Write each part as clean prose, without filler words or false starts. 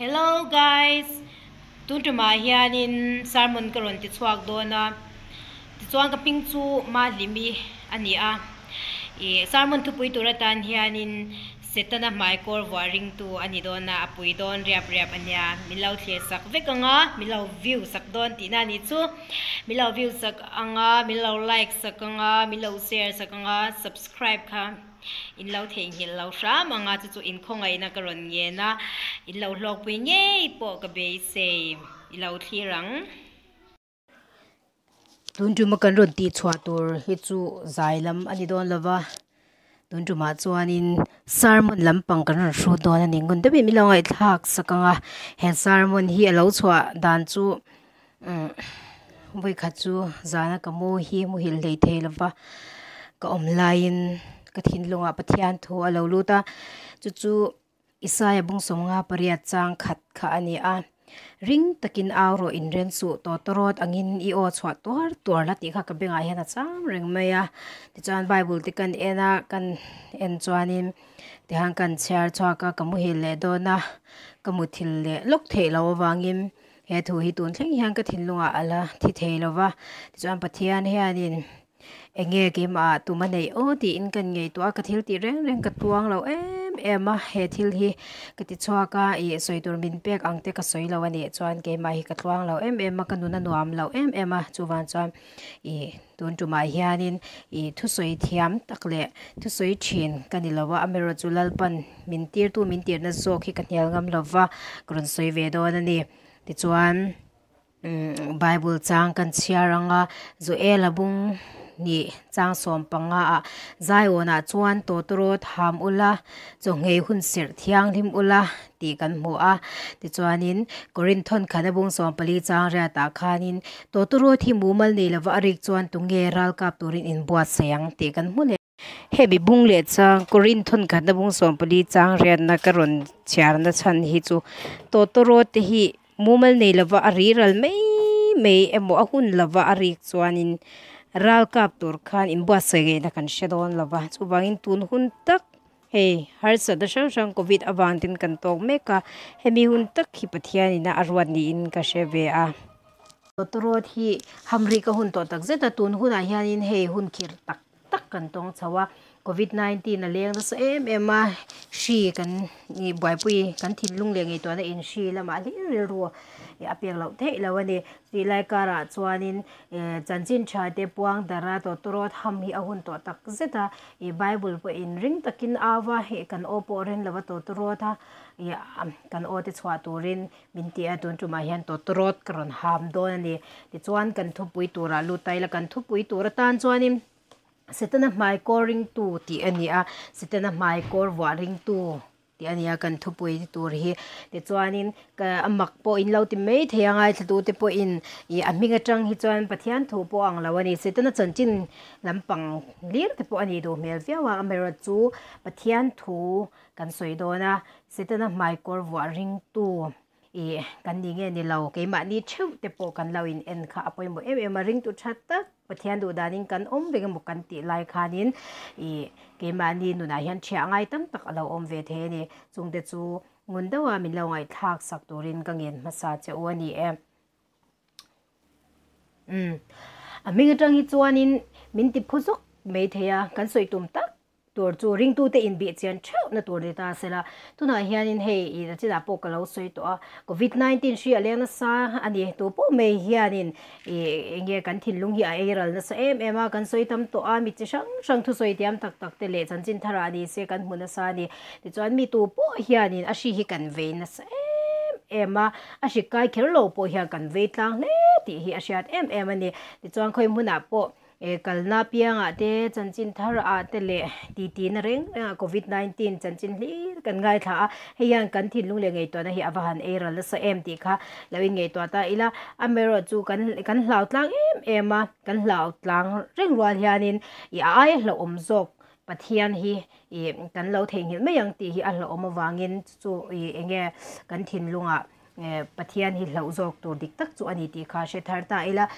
Hello guys, tun tumah hianin sermon ka rawn ti chhuak dawn a, tichuan ka hming chu Mahlimi a ni a, ih sermon thupui tur atan hianin Setana hmaikawr vuah ringtu a ni dawn a, a pui dawn riap riap a nia, min lo thlir sak vek ang a, min lo view sak dawn tihna a nih chu, min lo view sak ang a, min lo like sak ang a, min lo share sak ang a, subscribe kha. In lo theihnghilh lo hram ang a, chu chu inkhawngaihna ka rawn ngen a, in lo hlawkpui ngei pawh ka beisei i lo thlir ang. Tun tuma kan rawn tihchhuah tur hi chu zai lam a ni dawn lova, tun tumah chuanin sermon lampang kan rawn hrut dawn a ni. Ngun deuhin min lo ngaihthlak sak ang a, he sermon hi a lo chhuah dan chu umm vawikhat chu zana ka mu hi muhil hlei thei lova ka awm laiin ka thinlungah Pathian thu a lo lut a, chu chu Isaia bungsawm nga pariat chang khat kha a ni a, Ring takin au rawh inren suh tawtawrawt angin i aw chhuah tuar tuar la tih kha ka bengah hian a cham reng mai a. Tichuan Bible te kan en a, kan en chuanin tihian kan chhiar chhuak a, ka muhil leh dawn a, ka muthilh leh lawk theih loh avangin he thu hi tun thleng hian ka thinlungah a la thi thei lo va. Tichuan Pathian hianin Enge keimah tum a neih aw tiin kan ngaihtuah a, ka thil tih reng reng ka tuang lo em em a, he thil hi ka ti chhuak a, ih sawi tur min pek ang te ka sawi lo a nih chuan keimah hi ka tluang lo em em a, ka nun a nuam lo em em a, chuvang chuan ih tun tumah hianin ih thusawi thiam tak leh thusawi thin ka ni lo a, amaherawhchu chu Lalpan min tirtu min tirna zawk hi ka hnial ngam lo va, ka rawn sawi ve dawn a ni, tichuan. Bible chang kan chhiar ang a, Joela bung nih chang sawm panga ah Zion-ah chuan tawtawrawt ham ula, chawngei hun serh thianghlim ula tih kan hmu a. Tichuanin Korinthon khana bung 14 chang riatah khanin tawtawrawt hi mumal nei lova a rik chuan tunge ralkap turin inbuatsaih ang tih kan hmu leh. Hemi bung leh chang Korinthon khatna bung 14 chang riatna ka rawn chhiarna chhan hi chu tawtawrawt te hi mumal nei lova a ri ral mai mai emaw a hun lova a rik chuanin ral kap tur khan inbuatsaih ngaihna kan hre dawn lova chuvangin tun hun tak hei harsatna hrang hrang covid avang ten kan tawk mek a hemi hun tak hi Pathianin a ruat niin ka hre ve a. Tawtawrawt hi hamri ka hun tawh tak zet a tun hunah hianin hei hun khirh tak tak kan tawng chho a, covid 19 a leng nasa em em a, hri kan ih buaipui kan thinlung leh ngaihtuahna in hri lamah hlir rilru a pek loh theih lo a ni. Chutih lai karah chuanin eh chanchin tha te puang dara tawtawrawt ham hi a hun tawh tak zet a, ih bible pawhin ring takin au va, ih kan aw pawh ring lova tawtawrawt a ih kan aw te chhuah turin Min ti a, tun tumah hian tawtawrawt ka rawn ham dawn a ni. Tichuan kan thupui turah lut ta ila, kan thupui tur atan chuanin Setana hmaikawr ringtu tih a ni a, Setana hmaikawr vuah ringtu tih a ni a kan thupui tur hi. Tichuanin ka a mak pawh in lo ti mai thei a, ngaithlatute pawhin ih a hming atang hi chuan Pathian thu pawh ang lo a ni. Setana chanchin lampang hlir te pawh a nih duh hmel viau a, amaherawhchu Pathian thu Kan sawi dawn a, Setana hmaikawr vuah ringtu ih kan ni nge ni lo, keimahni theuh te pawh kan lo in en kha a pawimawh em em a, ringtu tha tak Pathian duh danin kan awm reng emaw kan tih lai khanin ih keimahni nunah hian thiah ngai tam tak a lo awm ve thei a ni. Chungte chu ngun deuha min lo ngaihthlak sak turin ka ngen hmasa che u a ni e. Umm a hming atang hi chuanin min ti phu zawk mai thei a, kan sawi tum tak Tur chu ringtute inbih chian theuhna tur ni ta sela, tunah hianin hei i nachinah pawh ka lo sawi tawh a, Covid 19 hri a leng nasa a ni, tu pawh mai hianin i enge kan thinlung hi a ei ral nasa em em a, kan sawi tam tawh a, mi chi hrang hrang thusawi tiam tak tak te leh chanchin tharah ni se kan hmu nasa a ni, tichuan mi tu pawh hianin a hri hi kan vei nasa em em a, a hri kai kher lo pawh hian kan vei tlang hle tih hi a hriat em em a ni, tichuan khawi hmunah pawh. E kalna piangah te, chanchin thar ah te leh titi na reng reng ah covid 19 chanchin hlir kan ngaithla a, hei hian kan thinlung leh ngaihtuahna hi a va han ei ral nasa em tih kha lo in ngaihtuah ta ila, amaherawh chu kan kan hlau tlang em em a, kan hlau tlang reng rual hianin i a aia hlauhawm zawk Pathian hi i kan lo theihnghilh mai ang tih hi a hlauhawm avangin chu i enge kan thinlungah Pathian hi hlauh zawk tur dik tak chu a ni tih kha hre thar ta ila.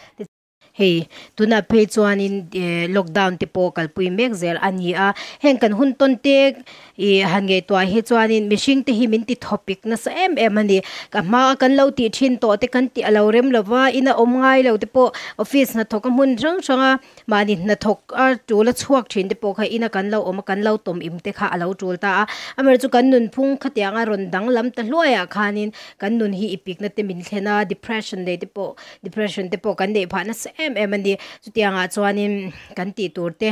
Hei tunah phei chuanin eh lockdown te pawh kalpui mek zel a ni a, heng kan hun tawn te ih han ngaihtuah hi chuanin mihring te hi min ti thawpik nasa em em a ni. Ka hmaa kan lo tih thin tawh te kan tih a lo rem lova, ina awm ngai lo te pawh office hnathawk a hmun hrang hrang a mahni hnathawk a tul a chhuak thin te pawh kha ina kan lo awm a kan lo tawm im te kha a lo tul ta a, amaherawhchu kan nunphung khatiang a rawn danglam ta hluaiah khanin kan nun hi ipikna te min thlen a, depression nei te pawh Depression te pawh kan neih phah nasa em em a ni. Chutiangah chuanin kan tih tur te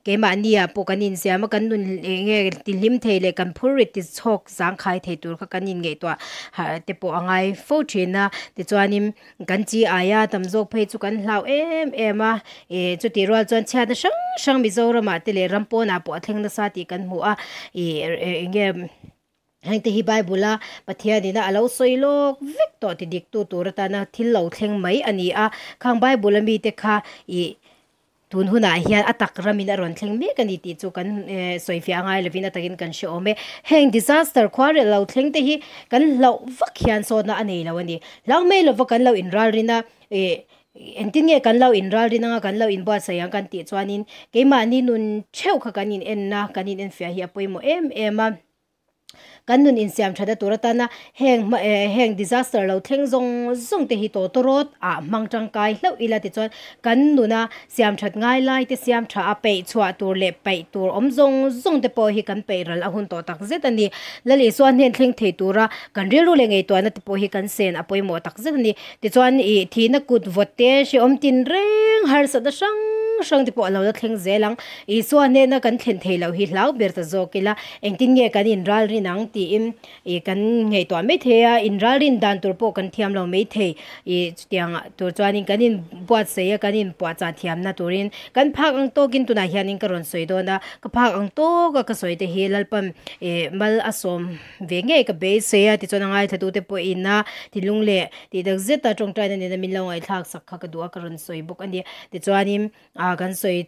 keimahni ah pawh kan insiam a, kan nun eng nge tihlim thei leh kan phur rit ti chhawk zangkhai thei tur kha kan inngaihtuah harh te pawh a ngai fo thin a. Tichuanin kan chi aia tam zawk phei chu kan hlau em em a, ih chutih rual chuan chhiatna hrang hrang Mizoramah te leh ram pawnah pawh a thleng nasa tih kan hmu a, ih eng nge. Hengte hi Bible a Pathian ina a lo sawi lawk vek tawh ti diktu tur atana thil lo thleng mai a ni a. Khang Bible a mite kha ih tun hunah hian a tak ramin a rawn thleng mek a ni tih chu kan sawifiah a ngai lovin a takin kan hre awm e. Heng disaster khuarel lo thleng te hi kan hlauh vak hian sawtna a nei lo a ni. Hlau mai lova kan lo inralrin a ih engtin nge kan lo inralrin anga kan lo inbuatsaih ang kan tih chuanin keimahni nun theuh kha kan inenna kan inenfiah hi a pawimawh em em a. Kan nun insiam thatna tur atana heng hma eh heng disaster lo thleng zawng zawng te hi tawtawrawt ah hmang tangkai hlauh ila tichuan kan nuna siam that ngai lai te siam tha a peih chhuah tur leh paih tur awm zawng zawng te pawh hi kan peih ral a hun tawh tak zet a ni. Lal Isua hnen thleng thei tura kan rilru leh ngaihtuahna te pawh hi kan sen a pawimawh tak zet a ni. Tichuan ih thihna kut vawt te hrehawm tin reng harsatna hrang hrang te pawh a lo la thleng zel ang. Isua hnena kan thlen theih loh hi hlau ber ta zawk ila engtin nge kan inralrin ang tiin ih kan ngaihtuah mai thei a, inralrin dan tur pawh kan thiam lo mai thei. Ih chutiang tur chuanin kan inbuatsaih a, kan inpuahchah thiamna turin kan phak ang tawkin tunah hianin ka rawn sawi dawn a, ka phak ang tawka ka sawi te hi Lalpan ih mal a sawm ve ngei ka beisei a tichuan a ngaithlatute pawhin a thinlung leh tih tak zeta tawngtaina nena min lo ngaihthlak sak kha ka duh a ka rawn sawi bawk a ni. Tichuanin ah kan sawi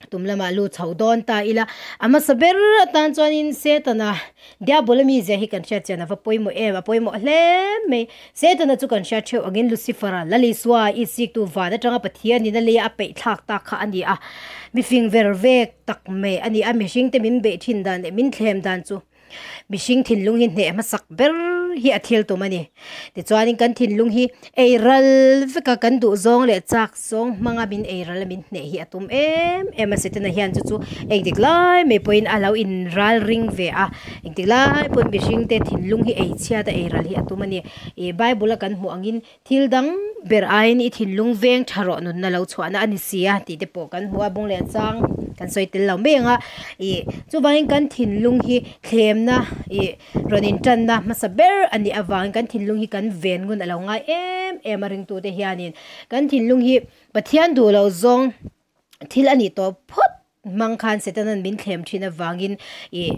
tum lamah lut chho dawn ta ila a hmasa ber atan chuanin Setana Diabola mizia hi kan hriat chian a va pawimawh em a pawimawh hle mai. Setana chu kan hriat theuh angin Lucifer-a Lalisua Isiktu van atanga Pathianin a leia a peih thlak tak kha a ni a, mifing ver vek tak mai a ni a, mihringte min beih thin dan leh min thlem dan chu mihring thinlung hi hneh hmasak ber hi a thil tum a ni. Tichuanin kan thinlung hi ei ral veka kan duh zawng leh chak zawng hmanga min ei ral a min hneh hi a tum em em a, Setana hian chu chu engtik lai mai pawhin a lo inral ring ve a, engtik lai pawhin mihringte thinlung hi ei chhiat a ei ral hi a tum a ni. Ih Bible a kan hmuh angin Thil dang ber aiin i thinlung veng tha rawh nunna lo chhuahna a ni si a tih te pawh kan hmu a, bung leh chang kan sawi tel lo mai ang a. Ih chuvangin kan thinlung hi thlemna ih rawn intanna hmasa ber a nih avangin kan thinlung hi kan ven ngun a lo ngai em em a ringtute hianin kan thinlung hi Pathian duh loh zawng thil a nih tawh phawt hmang khan Setanan min thlem thin avangin ih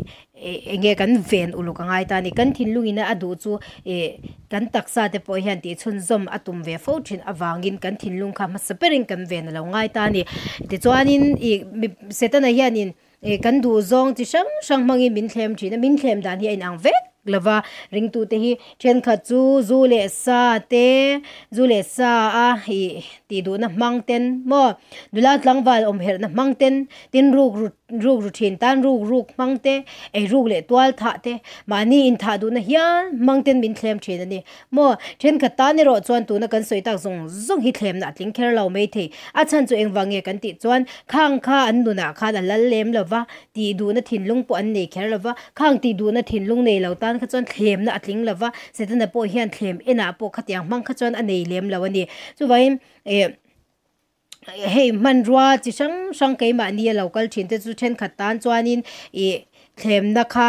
eng nge kan ven uluk a ngai ta a ni. Kan thinlungin a duh chu ih kan taksa te pawh hian tih chhunzawm a tum ve fo thin avangin kan thinlung kha hmasa berin kan ven a lo ngai ta a ni. Tichuanin ih Setana hianin ih kan duh zawng chi hrang hrang hmangin min thlem thin a, min thlem dan hi a inang vek lo va, ringtute hi thenkhat chu zu leh sa te, zu leh sa a ih tih duhna hmang ten maw nula tlangval awm herhna hmang ten tin ruk ru ruk ru thin tan ruk ruk hmang te ei ruk leh tual thah te mahni inthah duhna hial hmang ten min thlem thin a ni maw thenkhat tan erawh chuan tuna kan sawi tak zawng zawng hi thlemna a tling kher lo maithei a chhan chu engvang nge kan tih chuan khang kha an nunah khan a lal lem lo va tih duhna thinlung pawh an nei kher lo va khang tih duhna thinlung nei lo tan kha chuan thlemna a tling lo va Setana pawh hian thlem enah pawh khatiang hmang kha chuan a nei lem lo a ni. Chuvangin eh hei hmanrua chi hrang hrang keimahni a lo kal thin te chu thenkhat tan chuanin ih thlemna kha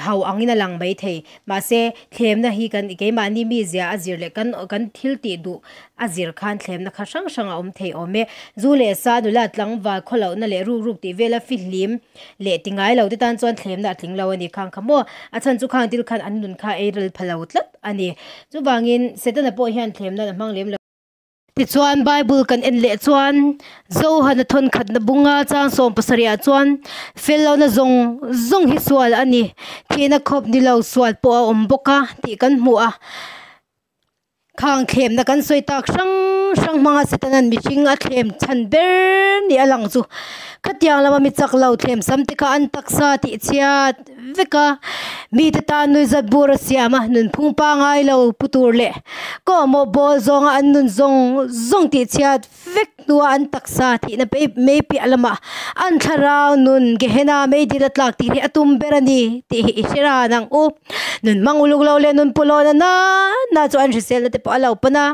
ho angin a lang mai thei. Mahse thlemna hi kan keimahni mizia a zir leh kan kan thil tih duh a zir khan thlemna kha hrang hrang a awm thei awm e. Zu leh sa nula tlangval khawlohna leh ruk ruk tih vela fihlim leh ti ngai lo te tan chuan thlemna a tling lo a ni khang kha maw. A chhan chu khang thil khan an nun kha ei rel pha lo tlat a ni. Chuvangin Setana pawh hian thlemna a hmang lem lo. Tichuan Bible kan en leh chuan Johana thawnkhatna bunga chang 70 ah chuan fel lohna zawng zawng hi sual a ni. Thihna khawp ni lo sual pawh a awm bawk a tih kan hmu a. Khang thlemna kan sawi tak hrang hrang hmanga Setanan mihring a thlem chhan ber ni a lang chu. Khatiang lama mi chak lo thlem sam te kha an taksa tih chhiat vek a, mite tan nuihzat bur a siam a, nunphung pangai lo pu tur leh kawhmawh bawl zawnga an nun zawng zawng tih chhiat vek hnua an taksa thihna mai piah lamah an thlarau nun Gehenna meidil a tlak tih hi a tum ber a ni tih hi i hre ran ang u. Nun hmang uluk lo leh nun pulawna na na chu an hriselna te pawh a lo pan a,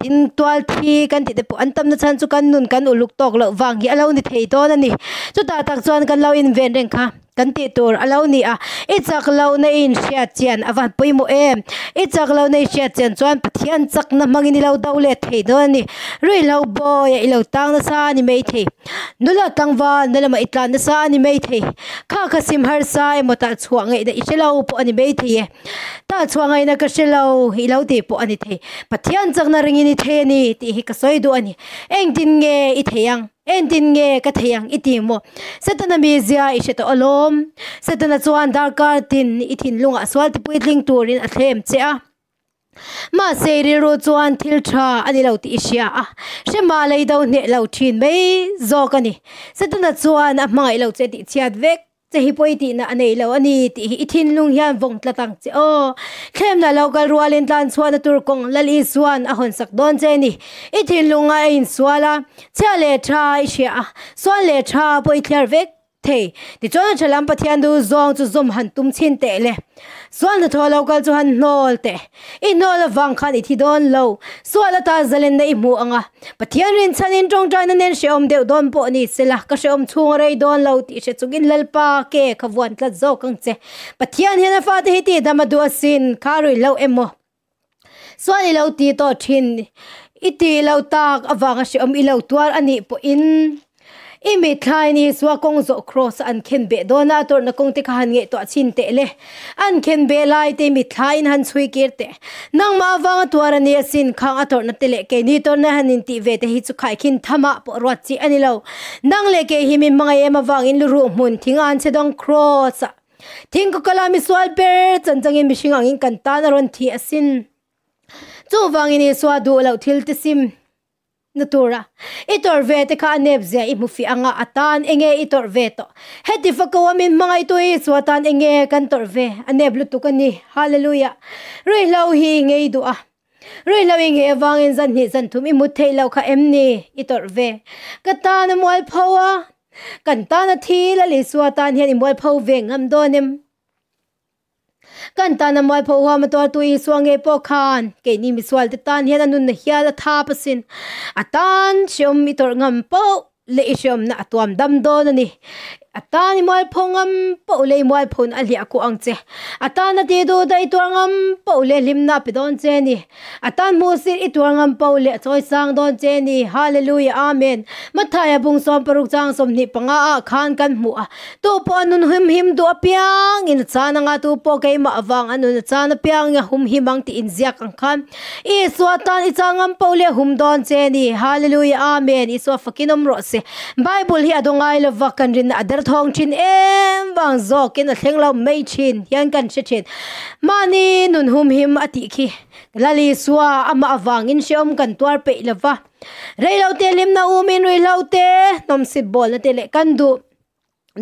tin tual thi kan tih te pawh an tamna chhan chu kan nun kan uluk tawk loh vang hi a lo ni thei dawn a ni. Chutah tak chuan kan lo inven reng kha. Kan tih tur a lo ni a, i chak lohna i inhriat chian a van pawimawh em? I chak lohna i hriat chian chuan Pathian chakna hmangin i lo do let thei dawn a ni. Ruihhlo bawiah i lo tang nasa a ni mai thei. Nula tlangval na lamah i tlan nasa a ni mai thei. Kha kha sim harsa emaw tah chhuah ngaihna i hre lo pawh a ni mai thei e. Tah chhuah ngaihna ka hre lo i lo tih pawh a ni thei. Pathian chakna ringin i thei a ni tih hi ka sawi duh a ni. Engtin nge i thei ang? Engtin nge ka thei ang i ti maw? Setana mizia i hre tawh alawm. Setana chuan darkar tin i thinlungah sual ti puitling turin a thlem che a. Mahse i rilru chuan thil tha a ni lo tih i hria a, hre mah lei do hneh lo thin mai zawk a ni. Setana chuan a hmangaih lo che tih chhiat vek. Che hi pawi tihna a nei lo a ni tih hi i thinlung hian vawng tlat ang che aw. Thlemna lo kal rualin tlan chhuahna tur kawng Lal Isuan a hawnsak dawn che ni. I thinlunga a insual a, chhia leh tha i hria a, sual leh tha pawh i thliar vek thei. Tichuan a tha lam Pathian du zawng chu zawm han tum chhin teh le. Sual hnathawh lo kal chu han hnawl teh. I hnawl avang khan i thi dawn lo. Sual ata zalenna i hmu ang a. Pathian rinchhanin tawngtaina nen hrehawm deuh dawn pawh ni sela, ka hrehawm chhung a rei dawn lo tih hre chungin Lalpa ke kha vuan tlat zawk ang che. Pathian hian a fate hi tihdam a duh asin, kha ruihloh emaw sual i lo ti tawh thin, i tih loh tak avanga hrehawm i lo tuar a nih pawhin I mitthlai ni Isua kawng zawh kraws a an khen beh dawn a, a tawrhna kawng te kha han ngaihtuah chhin teh le. An khen beh lai te mitthlaiin han chhui kir teh. Nangmah avanga tuar a ni asin, khang a tawrhna te leh keini tawrhna han intih ve te hi chu khaikhin thamah pawh ruat chi a ni lo. Nang leh kei hi min hmangaih em avangin luruh hmun thing a han che dawng kraws a thing kaw kala misual ber chanchangin mihring angin kan tan a rawn thi asin. Chuvangin Isua duh loh thil te sim. Na tura i tawrh ve te kha a nep zia i hmu fiah anga a tan enge i tawrh ve tawh. Heti fako a min hmangaihtu Isua tan enge kan tawrh ve a nep lutuk a ni. Hallelujah. Ruihhlo hi i ngei duh a. Ruihhlo i ngei avangin zan hnih zan thum i mut theih loh kha em ni i tawrh ve. Ka tan a mualpho a, kan tan a thi Lal Isua tan hian i mualpho ve ngam dawn em? Kan tana mualpho huam a tuartu Isua ngei pawh khan keini misualte tan hian a nunna hial a thap asin. A tan hreawm i tawrh ngam poh leh i hreawmna a tuam dam dawn a ni. A tan i mualpho ngam poh leh i mualphona a hliah kuah ang che. A tana tih duh dah i tuar ngam poh leh hlimna a pe dawn che a ni. A tan hmuh sir i tuar ngam poh leh a chawi sang dawn che ni. Hallelujah Amen. Mathaia bung 16 chang 25 ah khan kan hmuh a, Tu pawh a nun humhim duh apiang in a chan anga tu pawh keimah avang a nun a chan apiang in a humhim ang tih inziak ang khan Isua tan i chan ngam poh leh hum dawn che ni. Hallelujah Amen. Isua fakin awm rawh se. Bible hi a daw ngai lova kan rinna a derthawng thin em vang zawkin a thleng lo mai thin hian kan hre thin. Mahni nun humhim a tih khi Lal Isua amah avangin hrehawm kan tuar peih lo va. Reilote hlimna umin ruihhlo te, hnawmsip bawlna te leh kan duh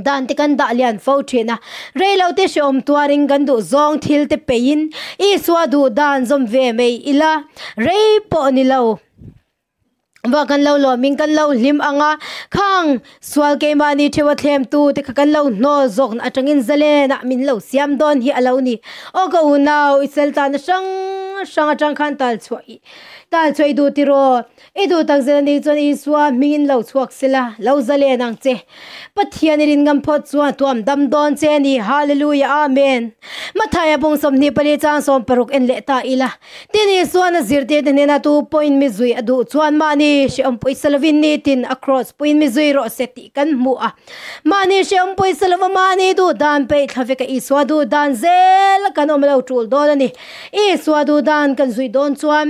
dan te kan dah lian fo thin a. Reilote hrehawm tuarin kan duh zawng thil te peihin Isua duh dan zawm ve mai ila rei pawh ni lo. Va kan lo lawmin kan lo hlim ang a, khang sual keimahni theuha thlemtu te kha kan lo hnawl zawkna atangin zalenah min lo siam dawn hi a lo ni. Aw ka unau, i sel tana hrang hrang atang khan tal chhuah i tal chhuah i duh tiraw? I duh tak zel anih chuan Isua hmingin lo chhuak sela, lo zalen ang che. Pathian i rin ngam phawt chuan tuam dam dawn che a ni. Hallelujah Amen. Mathaia bung 24 chang 60 en leh ta ila. Tin Isuan a zirtirte hnenah tu pawhin mi zui a duh chuan mahni hrehawm pawisa lovin nitin a kraws puiin mi zui rawh se tih kan hmu a. Mahni hrehawm pawisa lova mahni duh dan peih thla veka Isua duh dan zel kan awm lo tul dawn a ni. Isua duh dan kan zui dawn chuan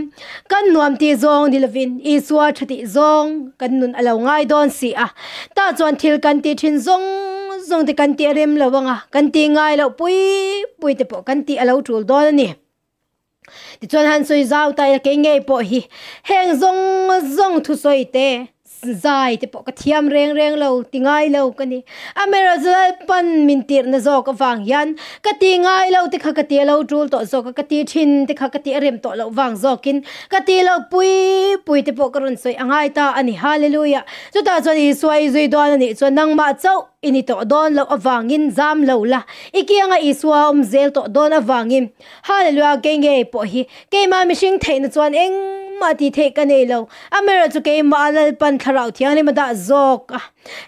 kan nuam tih zawng ni lovin Isua tha tih zawng kan nun a lo ngai dawn si a. Tah chuan thil kan tih thin zawng zawng te kan tih a rem lo ang a, kan tih ngai loh pui pui te pawh kan tih a lo tul dawn a ni. Tichuan han sawi zau ta ila kei ngei pawh hi heng zawng zawng thusawi te zai te pawh ka thiam reng reng lo ti ngai lo ka ni. Amaherawhchu Lalpan min tirhna zawk avang hian ka ti ngai lo te kha ka ti a lo tul tawh zawk a, ka ti thin te kha ka ti a rem tawh loh vang zawkin ka ti lo pui pui te pawh ka rawn sawi a ngai ta a ni. Hallelujah! Chutah chuan Isua i zui dawn a nih chuan nangmah chauh i ni tawh dawn loh avangin zam lo la, i kianga Isua a awm zel tawh dawn avangin Hallelujah kei ngei pawh hi keimah mihring theihna chuan engmah tih theih ka nei lo, amaherawh chu keimah a Lalpan thlarau thianghlim a dah zawk a,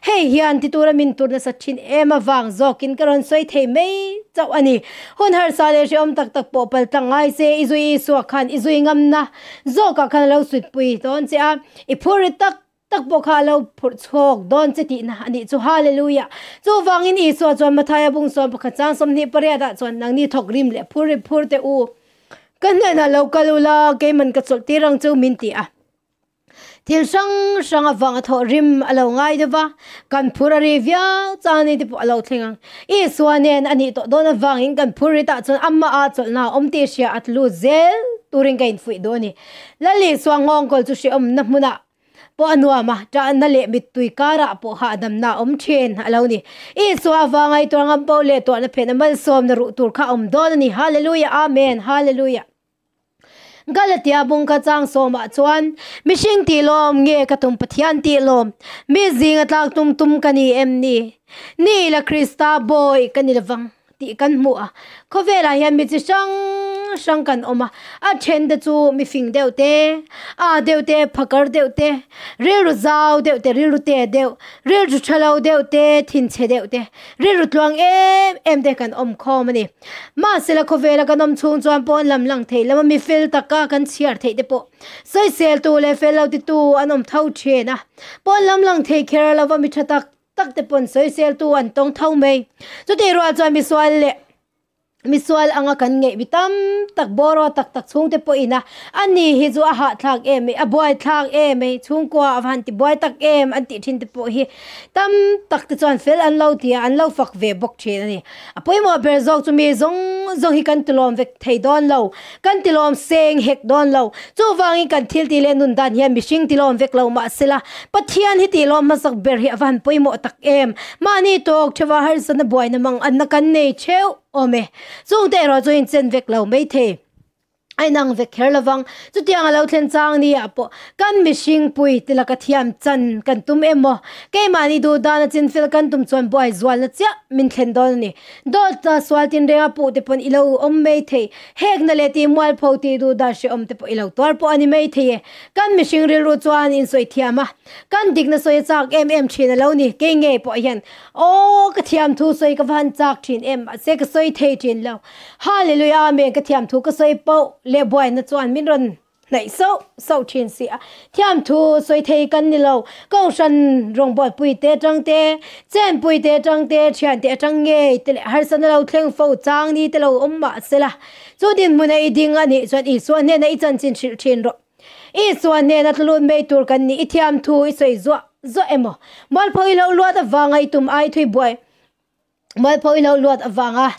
hei hian ti tura min tur nasa thin em avang zawkin ka rawn sawi thei mai chauh a ni. Hun harsa leh hrehawm tak tak pawh pal tlang ngai se i zui Isua khan i zui ngamna zawkah khan a lo sutpui dawn che a, i phur ri tak tak pawh kha a lo phurh chhuak dawn che tihna a nih chu. Hallelujah! Chuvangin Isua chuan Mathaia bung 11 chang 28 ah chuan nangni thawk rim leh phur ri phur teh u, ka hnenah lo kal ula, keiman ka chawlh tir ang cheu min ti a. Thil hrang hrang avanga thawh rim a lo ngai deuh va, kan phur a ri viau chang ni te pawh a lo thleng ang. Isua nen a nih tawh dawn avangin kan phur ri tah chuan amah a chawlhna a awm tih hria a tlu zel turin ka infuih duh a ni. Lal Isua nghawngkawl chu hrehawmna hmunah pawh a nuam a, ṭahna leh mittui karah pawh hahdamna a awm ṭhin a lo ni. Isua avanga i tuar ngam poh leh tuahna phen a malsawmna ruh tur kha a awm dawn a ni. Hallelujah! Amen! Hallelujah! Galatia bung kha chang sawmah chuan, Mihring tih lawm nge ka tum Pathian tih lawm? Mi zinga tlak tum tum ka ni em ni? Ni ila Krista bawi ka ni lovang. tih kan hmu a, khawvelah hian mi chi hrang hrang kan awm a, a then te chu mi fing deuh te, a deuh te, phakar deuh te, rilru zau deuh te, rilru te deuh, rilru tha lo deuh te, thinchhe deuh te, rilru tluang em em te kan awm khawm a ni. Mahsela khawvela kan awm chhung chuan pawn lam lang theih lama mi fel taka kan chhiar theih te pawh sawisel tu leh fel lo titu an awm tho thin a, pawn lam lang thei kher lova mi tha tak tak te pawn sawisel tu an tawng tho mai. Chutih rual chuan misual leh misual anga kan ngeih mi tam tak bawraw tak tak chhungte pawhin a ani hi chu a hahthlak em mai a buaithlak em mai chhungkua a va han ti buai tak em an tih thin te pawh hi tam tak te chuan fel an lo ti a an lo fak ve bawk thin a ni. A pawimawh ber zawk chu mi zawng zawng hi kan tilawm vek thei dawn lo, kan tilawm seng hek dawn lo. Chuvangin kan thil tih leh nun dan hian mihring tilawm vek lo mahsela Pathian hi tilawm hmasak ber hi a va han pawimawh tak em! Mahni tawk theuha harsatna buaina mang anna kan nei theuh awm e. Chungte erawh chu inchen vek lo maithei. A inang vek kher lovang. Chutiang a lo thlen chang ni ah pawh kan mihring pui te laka thiam chan kan tum emaw, keimahni duh dan a chinfel kan tum chuan buai zualna chiah min thlen dawn a ni. Dawt sual tinrenga puh te pawn i lo awm mai thei. Hekna leh tih mualpho tih duh dan hrehawm te pawh i lo tuar pawh a ni mai thei e. Kan mihring rilru chuan insawi thiam a, kan dikna sawi a chak em em thin a lo ni. Kei ngei pawh hian aw ka thiam thu sawi ka va han chak thin em mahse ka sawi thei thin lo. Hallelujah Amen ka thiam thu ka sawi poh leh buaina chuan min rawn hnaih sauh sauh thin si a, thiam thu sawi thei kan ni lo, kohhran rawngbawlh pui te atang te, chenpui te atang te, thian te atang ngei te leh harsatna lo thleng fo chang ni te lo awm mah sela, chu dinhmuna i ding a nih chuan Isua hnena i chanchin hrilh thin rawh. Isua hnena tlalut mai tur kan ni, i thiam thu i sawi zuah zuah emaw, mualpho i lo luat avanga i tum ai thui buai Mualpho i lo luat avanga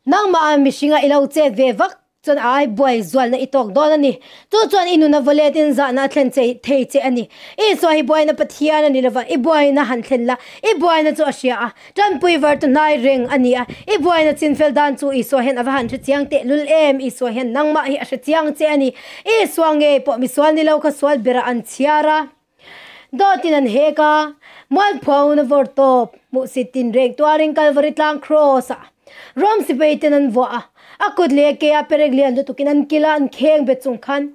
nangmah a mihringa i lo chet ve vak chuan a ai buai zualna i tawk dawn a ni. Chu chuan i nuna vawletin zahna a thlen che thei che a ni. Isua hi buaina Pathian a ni lova, i buaina han thlen la, i buaina chu a hria a, tanpui vartu hnai reng a ni a, i buaina chinfel dan chu Isua hian a va han hre chiang teh lul em, Isua hian nangmah hi a hre chiang che a ni. Isua ngei pawh misual ni lo kha sual berah an chhiar a. Dawtin an hek a, Mualphuauna vawr tawp hmuhsit tinreng tuarin Kalvari tlang Kraws ah Rom sipai ten an vuah a, a kut leh a ke ah perek lian lutukin an kil a, an kheng bet chung khan,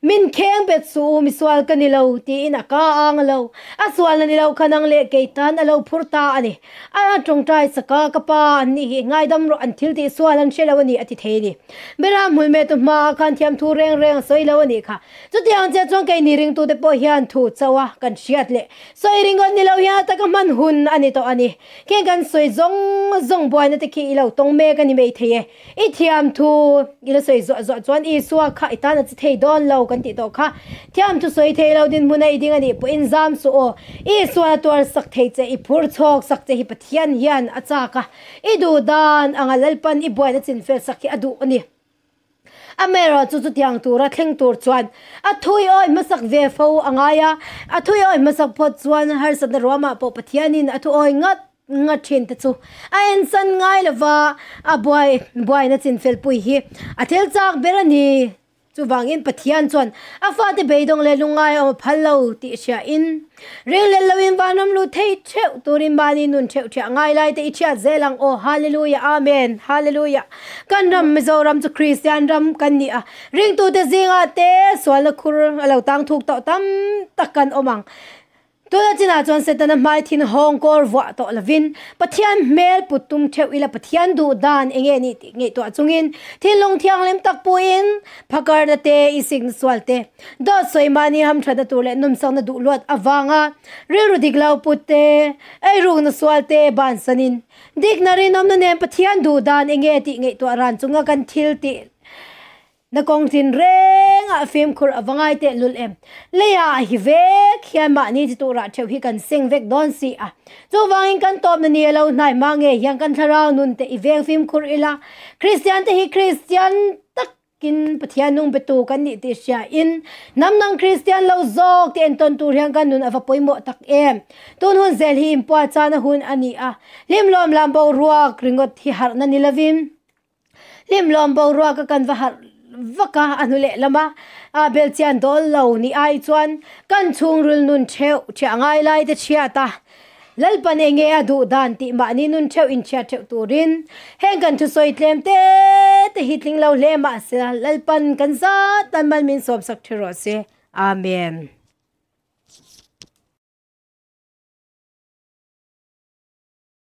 Min kheng bet suh u, misual ka ni lo, tiin a ka ang a lo. A sualna ni lo kha nang leh kei tan a lo phur ta a ni. A tawngtai sak a, Ka pa, an nih hi, ngaidam rawh, an thil tih sual an hre lo a ni, a ti thei a ni. Beram hmulhmeh tu hmaah khan thiamthu reng reng a sawi lo a nih kha. Chutiang chiah chuan keini ringtute pawh hian thu chauh a kan hriat leh sawi ringawt ni lo hian a taka hman hun a ni tawh a ni. Kheng kan sawi zawng zawng buaina te khi i lo tawng mek a ni mai thei e. I thiam thu i la sawi zuah zuah chuan Isua kha i tan a che thei dawn lo kan tih tawh kha. Thiam thu sawi thei lo dinhmun a i ding a nih pawhin zam suh aw. Isua a tuar sak thei che, i phur chhawk sak che hi Pathian hian a chak a. I duh dan anga Lalpan i buaina chinfel sak hi a duh a ni. Amaherawhchu chutiang tura thleng tur chuan a thui awi hmasak ve fo a ngai a, a thui awi hmasak phawt chuan harsatna ruamah pawh Pathianin a thu awi ngat ngat thin te chu a ensan ngai lova a buai buaina chinfelpui hi a thil chak ber a ni. Chuvangin Pathian chuan a fate beidawng leh lungngai a awm a phal lo tih hriain, ringlel loin vanram lut thei theuh turin mahni nun theuh thiah ngai lai te i thiat zel ang aw. Hallelujah Amen Hallelujah Kan ram Mizoram chu Kristian ram kan ni a, ringtute zingah te sualna khur a lo tang thuk tawh tam tak kan awm ang. Tuna chinah chuan Setana hmai thin hawng kawr vuah tawh lovin Pathian hmel put tum theuh ila Pathian duh dan eng nge nih tih ngaihtuah chungin thinlung thianghlim tak puiin phakarna te, isikna sual te, dawt sawi mahni hamthatna tur leh nawmsakna duh luat avanga rilru dik lo put te, eirukna sual te bansanin dikna rinawmna nen Pathian duh dan eng nge tih ngaihtuah ran chunga kan thil tih Na kawng tin rengah fimkhur a va ngai teh lul em? Leiah a hi vek hian mahni chi turah theuh hi kan seng vek dawn si a. Chuvangin kan tawpna ni a lo hnai hma nge hian kan thlarau nun te i veng fimkhur ila. Kristian te hi Kristian takin Pathian nung betu kan nih tih hria in hnam dang Kristian lo zawk te entawn tur hian kan nun a va pawimawh tak em? Tun hun zel hi inpuahchahna hun a ni a, hlimlawm lam boruak ringawt hi harhna ni lovin, Hlimlawm boruak a kan va harh vak a, a hnu leh lama a belchian dawl lo ni ai chuan kan chhungril nun theuh thiah ngai lai te chhiat a, Lalpan enge a duh dan tih mahni nun theuh inchhiat theuh turin heng kan thusawi tlem te te hi tling lo hle mahse Lalpan kan zat tan mal min sawmsak thi rawh se. Amen.